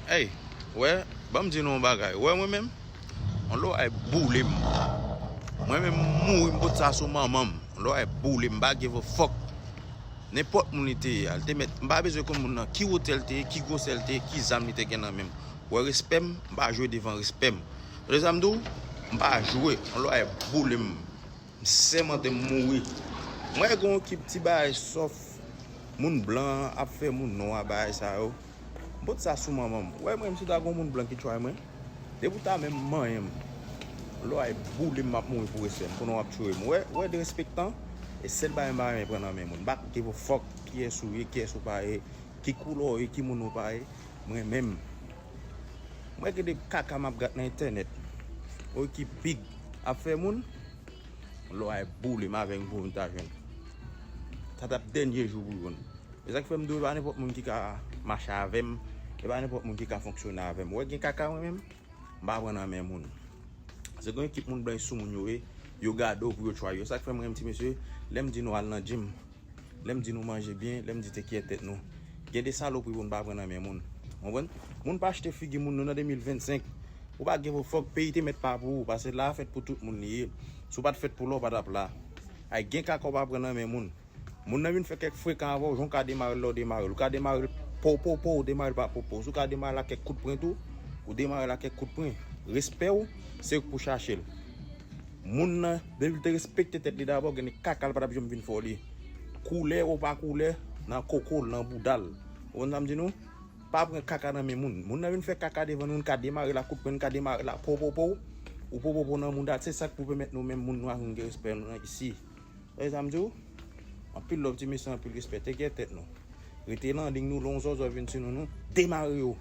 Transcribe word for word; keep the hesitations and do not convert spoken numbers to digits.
Hey, wè, ban m di nou yon bagay. Wè mwen menm, yon lòray boule m. Mwen menm m mouri m pot sa sou manman m. Yon lòray boule m, m pa give a fuck. Nenpòt moun li te ye a, li te mèt, m pa bezwen konn moun nan ki wotè l te ye, ki gwosè l te ye, ki zam li te gen nan men m. Wè respè m, m pa jwe devan respè m. Tande sa m di w, m pa jwe, yon lòray boule m. M sèmante m mouri. Mwen gen yon ekip ti bagay sòf, moun blan ap fè moun nwa bagay sa yo. M pot sa sou manman m. Wè mwen, m si ta gon moun blan ki try mwen. Depi w ta menm manyen m, lòray boule m, m ap mouri pou respè m. Konnen w ap tchoure m. Wè, wè derespektan, e sèl bagay m pa renmen pran nan men moun. M pa give a fuck kiyès ou ye, kiyès ou pa ye, ki koulè w ye, ki moun ou pa ye. Mwen menm, mwen gen de kaka m ap gad nan entènèt. Yon ekip big ap fè moun, lòray boule m avè yon gwo moun ta jwenn. Sa t ap dènye jou pou youn. E sa k fè m di w, e pa nenpòt moun ki ka mache avè m, e pa nenpòt moun ki ka fonksyone avè m. Wè gen kaka mwen menm, m pa pran nan men moun. Se gen ekip moun blan sou moun yo ye, yo gade w pou yo try yo. Sa k fè mwen menm ti mesye, lè m di nou al nan gym, lè m di nou manje byen, lè m di te kyè tèt nou. Gen de salopri pou n pa pran nan men moun. Konprann? Moun pa achte figi moun nou nan de mil vennsenk. Ou pa give a fuck, peyi te mèt pa pou ou, paske la a fèt pou tout moun li ye. Si w pa t fèt pou la, w pa t ap la. Ay, gen kaka w pa pran nan men moun. Moun nan vin fè kèk frekan avè w, jan w ka demare l la, w demare l. Ou ka demare l pow, pow, pow, ou demare l pa pow, pow. Si w ka demare l ak kèk kout pwen tou, ou demare l ak kèk kout pwen. Respè w, se ou k pou chache l. Moun nan, depi l te respekte tèt li dabò, gen de kaka l pa t ap janm vin fè w li. Koulè ou pa koulè, nan koko l, nan bouda l. Ou konn sa m di nou? Pa pran kaka nan men moun. Moun nan vin fè kaka devan nou, n ka demare l ak kout pwen, n ka demare l ak pow, pow, pow. Ou pow, pow, pow nan mouda l. Se sa k pou pèmèt nou menm moun nwa nou gen respè nou nan isi. Wè sa m di w? Anpil love ti mesye, anpil respè. Te kyè tèt nou. Rete nan liy nou, lè yon zòzò vin sou nou, nou demare yo.